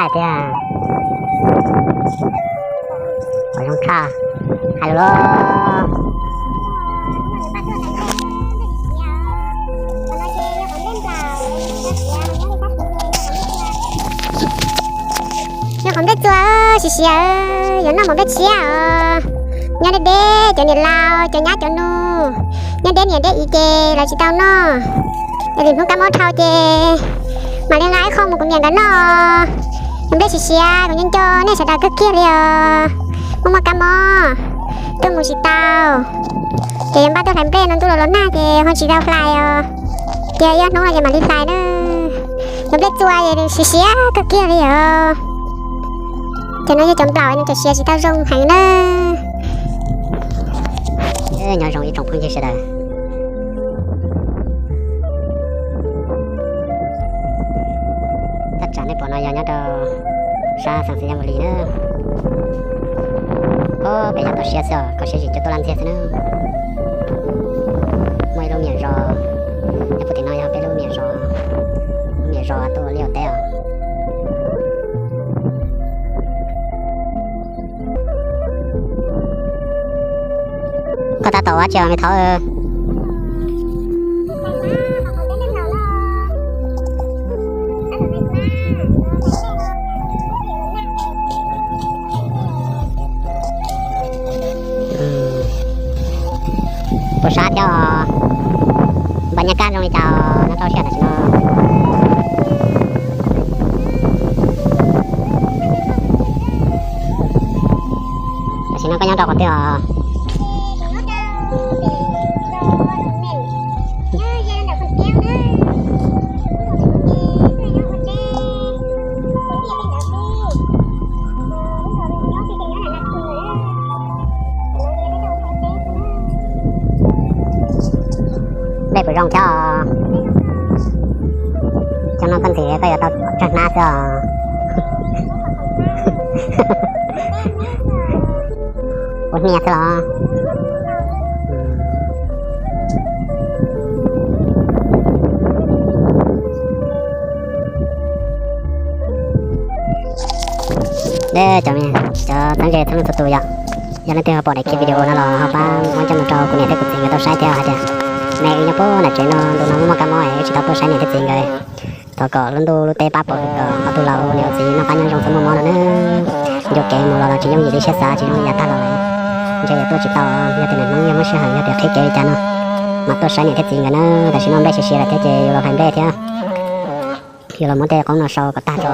Hais tias, qhov zoo tshaj, hais lus los. Nyob qhov nplej txua siav siav, yuav noj mov nplej tshiab os. Nyob deb deb cov niam laus cov nyab cov nus, nyob deb niam deb txiv ces lawv tsis tau noj. Es lwm hnub kab mob dhau ces mam li nqa ib qho mus kuv niam nkawd noj. Cov nplej siav siav kuv nco nco nej sawv daws kawg kiag li os. Muaj muaj kab mob, tuaj mus tsis tau, ces yuav npaj tuaj hlais nplej no, ntuj los los nag ces ho tsis tau hlais os. Ces ib ob hnub no ces mam li hlais na. Cov nplej txua siav siav kawg kiag li os. Cov no yog cov nplaum no, cov siav tsis tau zoo heev na. Nyob zoo ib tsoom phooj ywg sawv daws. Thaj tsam nej pom no yog nyob rau sab Xeev Xwm Yaj Mus Lis na. Ob peb yog toj siab xwb os, kho siab zim cuag tuaj laj ntxiag xwb na. Muaj ib lub me nyuam zos, nyob puag tim no yog peb lub me nyuam zos, lub me nyuam zos tuaj ua liaj ua teb os. Koj tab tom ua dab tsi os me thaud? Puas sab thiab os? Npaj nyab kaj zoo li cas os, nyob rau siab tam sim no? Tam sim no koj nyob rau qhov twg os? Nplej puas zoo thiab os? Coj noj koj ntxim koj yuav tau tsawg hnab xwb os. Ua hnia xwb los? Cov txheeb ze txhua leej txhua tus yom, yog leej twg ho pom daim video no los ho pab muab coj mus rau kuv niam thiab kuv txiv nkawd tau saib thiab hais tias, me wb nyob puag nram tsev no ntu no muaj muaj kab mob es wb tsis tau tuaj saib niam thiab txiv nkawd. Thov kom lub ntuj lub teb pab pov hwm kom ob tug laus niam txiv noj qab nyob zoo txhob muaj mob no nawb. Ncua kev mus los los tsis yooj yim li siab xav, tsis yooj yim yam tag los ntshe yuav tuaj tsis tau. Yog tias niaj hnub yog muaj sij hawm, yog tias qhib kev li cas no mam tuaj saib niam thiab txiv nkawd nawb. Tam sim no nplej siav siav lawm thiab ces yuav los hlais nplej thiab. Yuav los muab tej qoob no sau kom tag tso.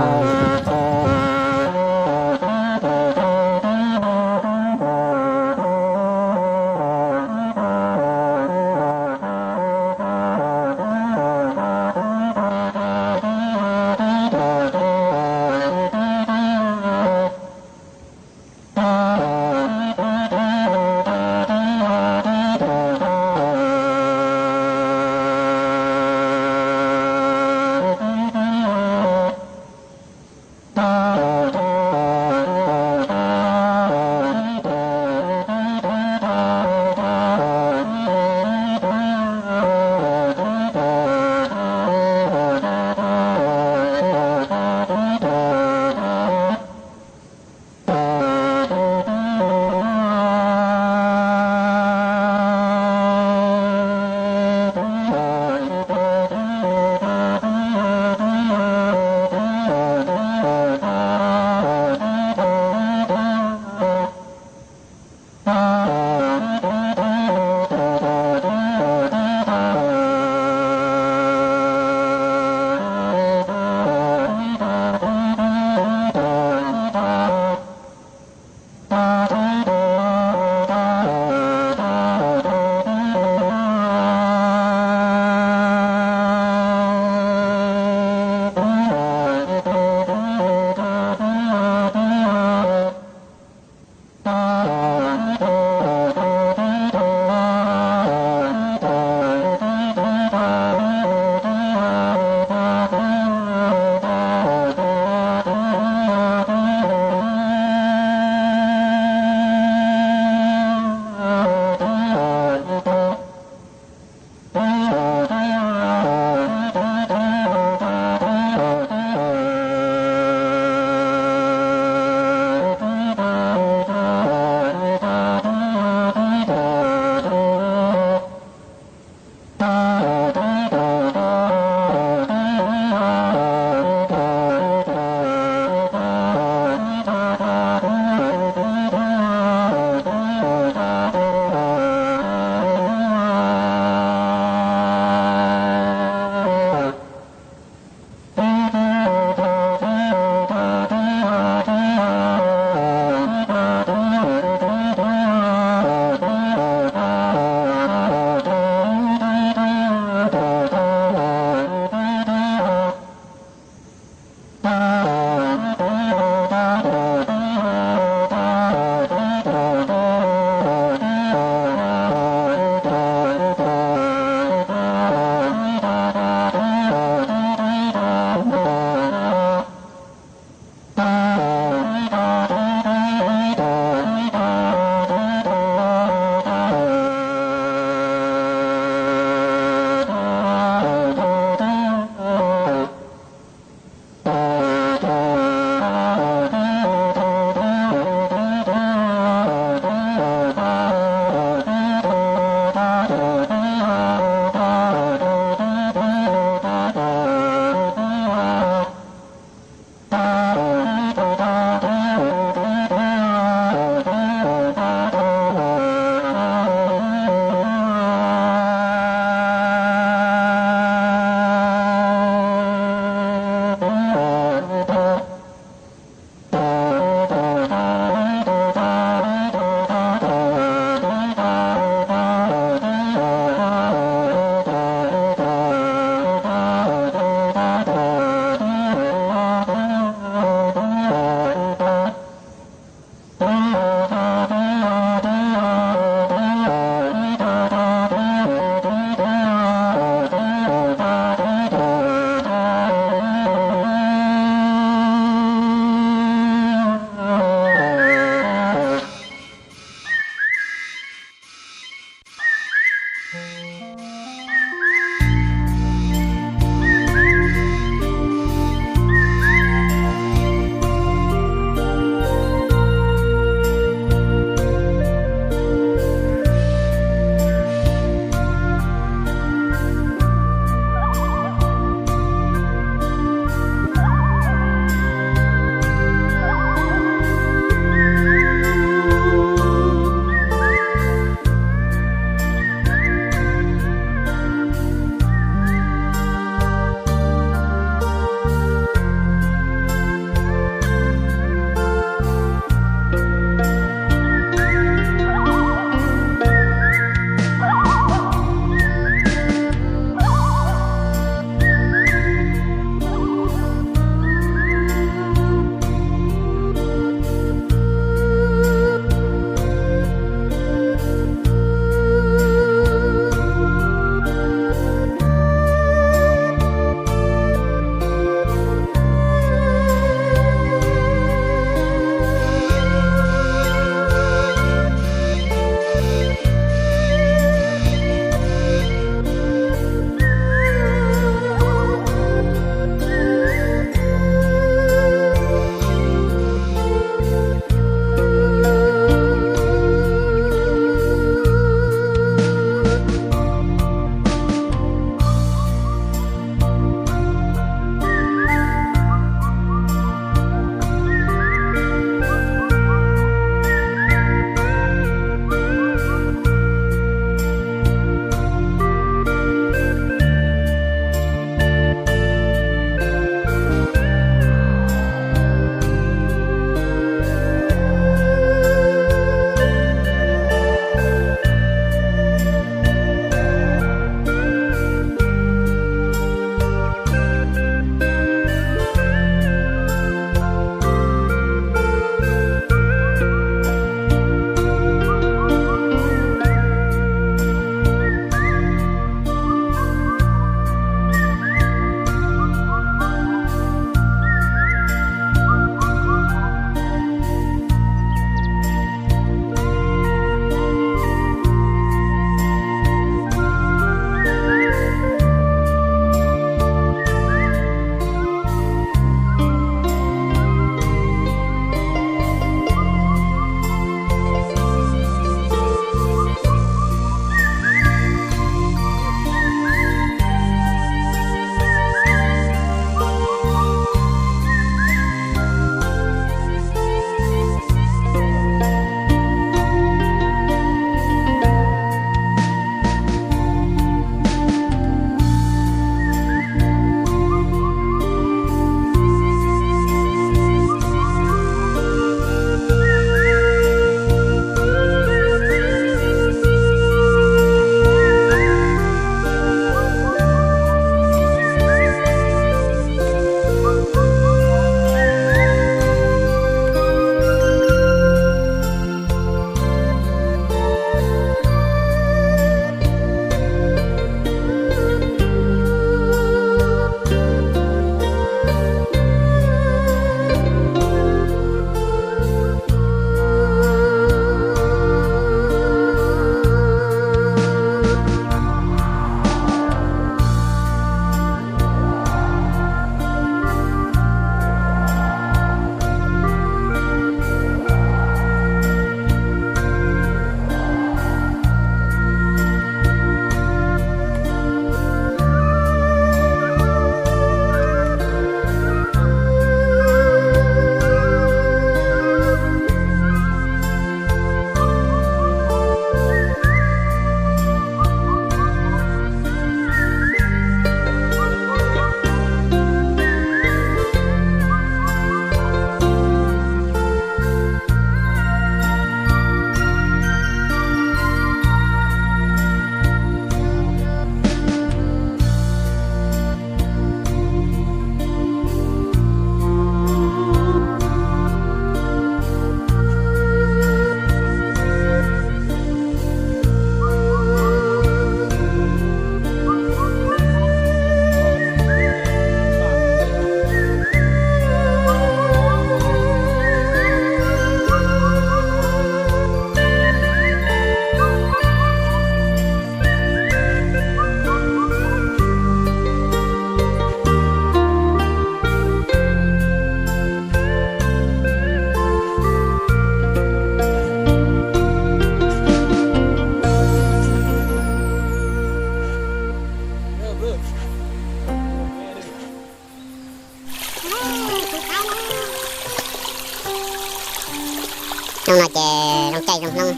Hnub no ces zoo caij zoo hnub.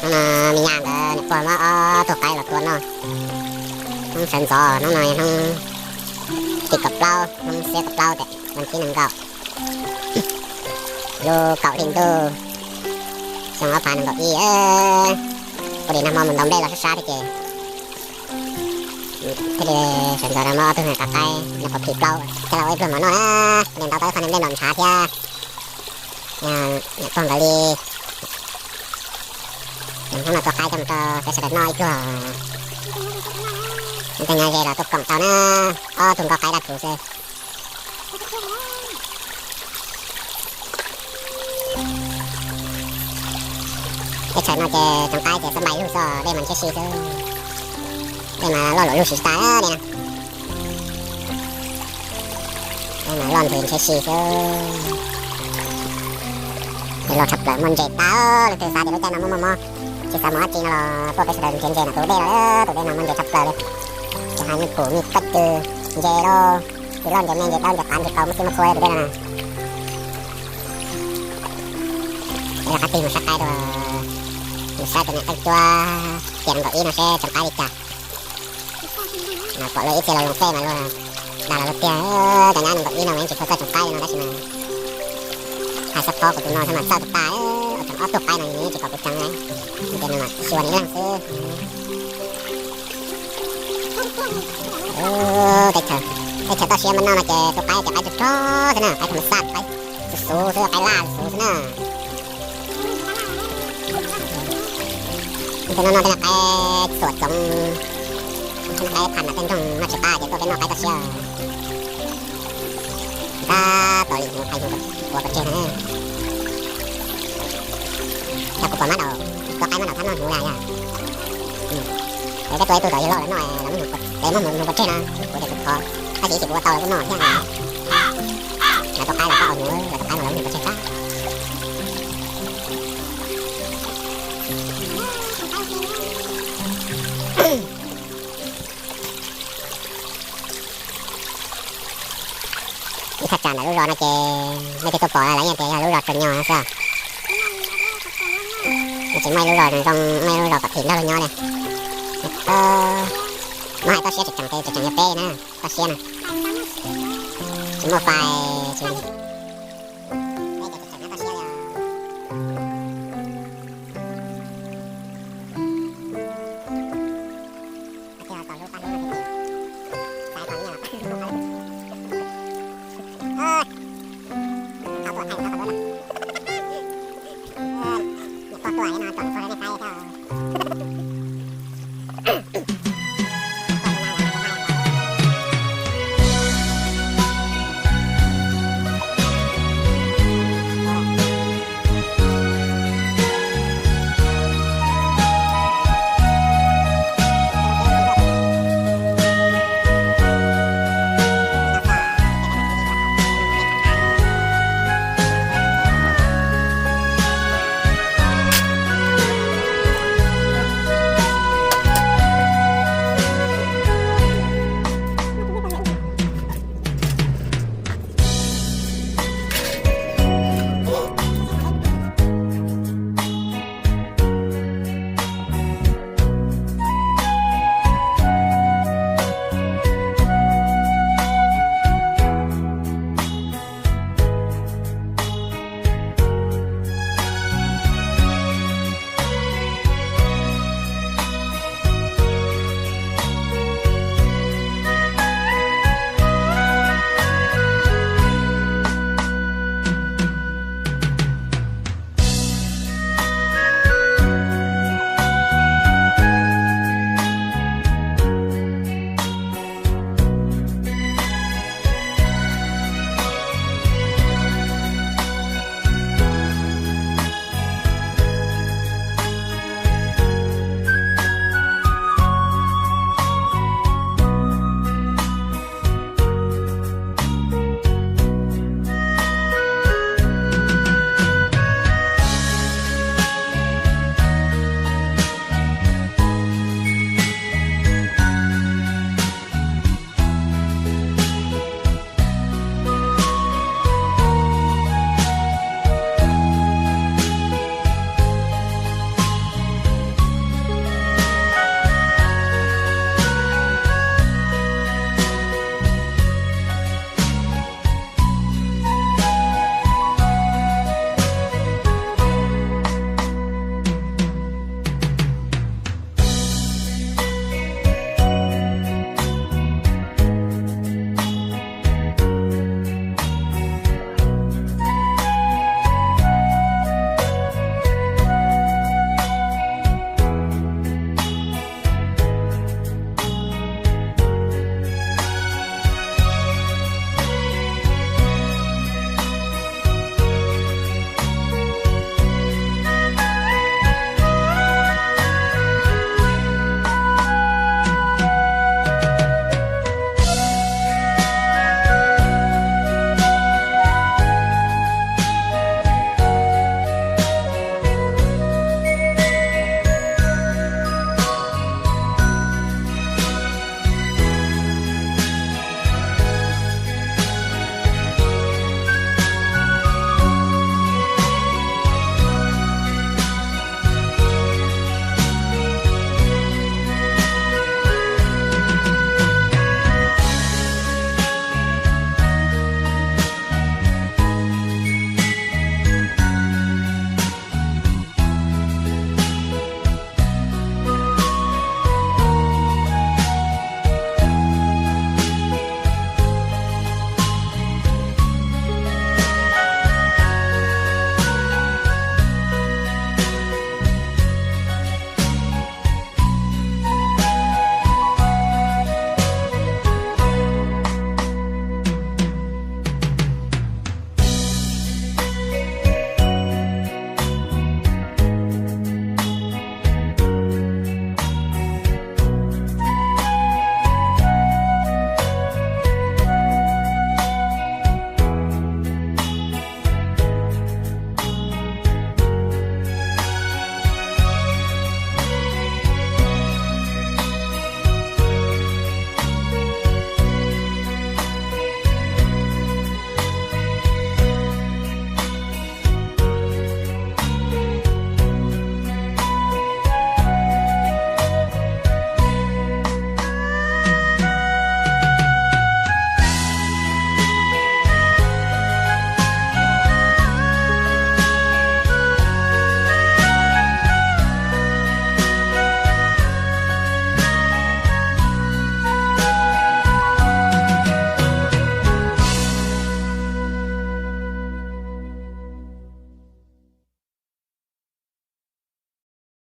Hnub no me nyuam ntawd niam pog muab ob tug qaib los tua noj. Hnub sawv ntxov, hnub no hnub tim kaum plaub, hnub xiab kaum plaub tes vas thib nees nkaum, lub kaum hli ntuj, xyoo ob phav nees nkaum ib. Ua li nag hmo mus ntaus nplej los sab sab thiab ces thiaj li sawv ntxov rau muab ob tug qaib noj qhuav plhis plaub, thiab los ua ib pluag mov noj na. Niam ntau tau ib qho niam nplej nraum ntshav thiab. Niam pog nkawd li hnub no tua qaib coj mus rau peb sawv daws noj ib pluag. Tej nyab ze los tuaj koom tau na, ob tug nkaus qaib daj rhuv xwb. Teb chaws no ces tsoov qaib ces xab npais lug xwb, dej mas ntshiab si xwb. Dej mas loj luam lug siv tsis tas li na. Dej mas loj nthwv ntshiab si xwb. Dej loj tshaj plaws, muaj ntses tag. Leej twg xav tias lub caij no muaj muaj mob, tsis xav mus dab tsi no los tuaj peb sawv daws nrhiav ntses no, tus dej los, tus dej no muaj ntses tshaj plaws li. Cov hav nyuj pum nyuj koj cw, ntses los, ntses loj ntses me ntses dawb ntses qav ntses qau muaj txij muaj txhua tus dej no na. Peb rov qab tig mus saib qaib dua, mus saib tus niam qaib cuab tiam nees nkaum ib no seb tsoov qaib li cas. Pom luag ib txhia los zoo tej mas luag dag los luag tiag, cov nyab nees nkaum ib no mas yeej tsis tshua txawj tsoov qaib li no tab sis mas hais xab phob kuv tus no thiab mas txawj tag tag, tsoov ob tug qaib no nws yeej tsis kom kuv tsoov li, ces nws mam xyuas nws ib leeg xwb. Teb chaws, teb chaws toj siab mas no no ces tus qaib ces qaib rog rog xwb na, qaib tham xaj, qaib xuv xuv xwb, qaib laj xuv xwb na. Tej no no tej no qaib xuam txoov, tej no qaib pham nram tej nroog noj tsis qab ces tuaj peb noj qaib toj siab. Tab tom lim hnyuv qhais hnyuv ua pov tseg no. Yog kuv pom mab daum, tua qaib mab daum thab noj hnyuv na yog. Lawv peb tua ib tug tom yawg loj lawv noj, lawv muab hnyuv, lawv muab hnyuv pov tseg no, kuv tias kuv thov, tab sis ib chim kuv ua tau lawv kuj noj thiab. Lawv tua qaib los kuj ua hnyuv, lawv tua qaib mas lawv muab hnyuv pov tseg tag. Ib thaj tsam ntawm lub zos no ces nej twb tuaj pom lawm yeej tias yog lub zos tsaus nyos no xwb. Tsis muaj ib lub zos zoo, muaj ib lub zos kom thim nrog luag nyob li. Muab hais toj siab tseem tseem, tseem yog peb na, toj siab na. Tsis muaj fais, tsis